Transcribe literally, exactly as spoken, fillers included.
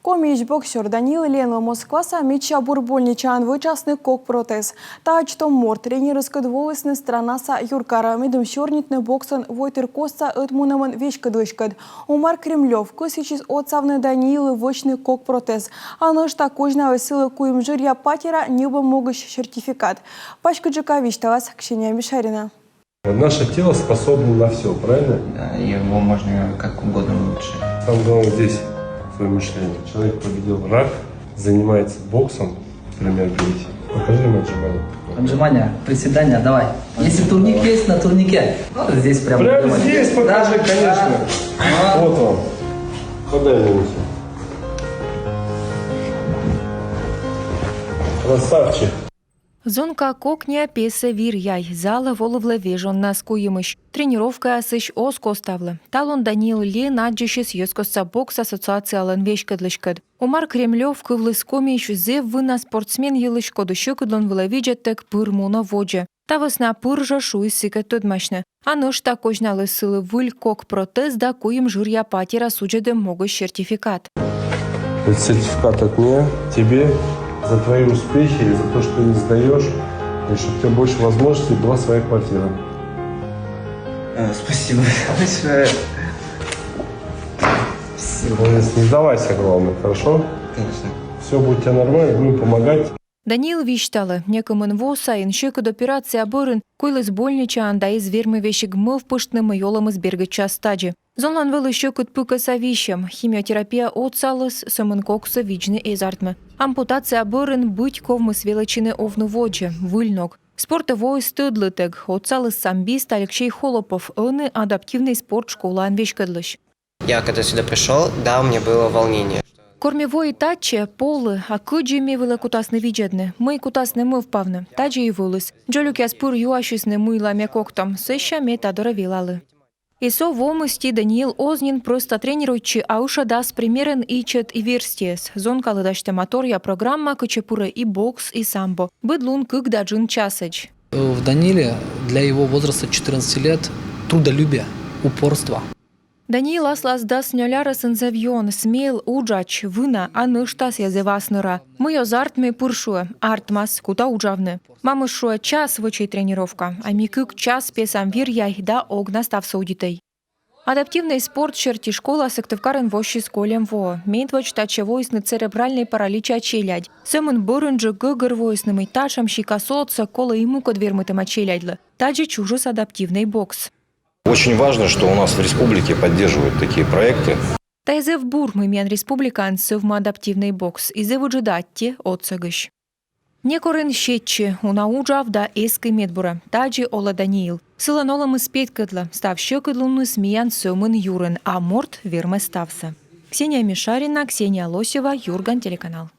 Комиысь боксёр Даниил Ильинлы Москваса мича бур больничаын вӧчасны кок протез. Та ӧтчыд том морт тренерыскӧд волісны странаса юркарӧ, медым сёрнитны боксӧн войтыркостса ӧтмунӧмӧн веськӧдлыськӧд. Омар Кремлёв кӧсйысис отсавны Данииллы вӧчны кок протез. А нӧшта козьналіс сылы куим жыръя патера ньӧбӧм могысь сертификат. Паськыдджыка висьталас Ксения Мишарина. Наше тело способно на все, правильно? Да, его можно как угодно улучшить. Самое главное здесь твое мышление. Человек победил рак, занимается боксом, например, говорить. Покажи ему отжимания. Отжимания, приседания, давай. Если турник есть, на турнике. Вот здесь прямо. Прямо отжимания. Здесь покажи, да, конечно. Да. Вот он. Подай мне руку. Красавчик. Зонка кокниа песӧ вир-яй, залӧ волывлӧ вежоннас куимысь. Тренировкаясысь оз коставлы. Талун Даниил Ильин аддзысис йӧзкостса бокс ассоциациялӧн веськӧдлыськӧд. Омар Кремлёв кывліс Комиысь зэв вына спортсмен йылысь, коді сьӧкыдлун вылӧ видзӧдтӧг пыр мунӧ водзӧ. Та вӧсна пыр жӧ шуис сыкӧд тӧдмасьны. А нӧшта козьналіс сылы выль кок протез да куим жыръя патера судзӧдӧм могысь сертификат. Это сертификат от меня тебе за твои успехи и за то, что ты не сдаешь, и чтобы у тебя больше возможностей была своя квартира. Э, спасибо большое. Спасибо. Молодец, не сдавайся, главное, хорошо? Конечно. Все будет у тебя нормально, будем помогать. Даниил висьталӧ, некымын во сайын сьӧкыд операция бӧрын койліс больничаын да эз вермы весиг мӧвпыштны, мый олӧмыс бергӧдчас тадзи. Зонлӧн вӧлі сьӧкыд пыкӧса висьӧм, химиотерапия отсаліс, сӧмын коксӧ видзны эз артмы. Ампутация бӧрын быть ковмис велӧдчыны овны водзӧ, выль ног. Спортӧ воис тӧдлытӧг, отсаліс самбист Алексей Холопов, ӧні адаптивнӧй спорт школаӧн веськӧдлысь. Я когда сюда пришёл, да, у меня было волнение. Кор ме вои татчӧ, полі, а кыдзи ме вылӧ кутасны видзӧдны, мый кутасны мӧвпавны, тадзи и вӧліс. Дзолюкъяс пыр юасисны, мыйла ме коктам, сэсся ме та дорӧ велалі. И со во мысти Даниил оз нин прӧста тренируйтчы, а ышӧдас примерӧн ичӧт верстьӧӧс. Зонкалы дасьтӧма торъя программа, кытчӧ пырӧ и бокс, и самбо. Быд лун кык да джын часӧдз. В Даниле для его возраста четырнадцати лет трудолюбие, упорство. Даниил аслас дас нёль арӧсын зэв ён, смел, уджач, вына, а нӧшта сійӧ зэв аснӧра. Мый оз артмы, пыр шуӧ: артмас, кута уджавны. Мамыс шуӧ: час вӧчӧй тренировка, а ми кык час песам вир-яй да огнас ставсӧ удитӧй. Адаптивнӧй спорт серти школа Сыктывкарын воссис кольӧм воӧ. Медводз татчӧ воисны церебральнӧй паралича челядь. Сӧмын бӧрынджык гӧгӧрвоисны, мый татшӧм сикас отсӧг колӧ и мукӧд вермытӧма челядьлы. Тадзи чужис адаптивнӧй бокс. Очень важно, что у нас в республике поддерживают такие проекты. Тайӧ зэв бур, мый миян республикаын сӧвмӧ адаптивнӧй бокс, и зэв ыджыд аттьӧ отсӧгысь. Некор эн сетчы, уна уджав да эскы медбурӧ. Тадзи олӧ Даниил. Сылӧн олӧмыс петкӧдлӧ, став сьӧкыдлуныс миян сӧмын юрын, а морт вермӧ ставсӧ. Ксения Мишарина, Ксения Лосева, Юрган телеканал.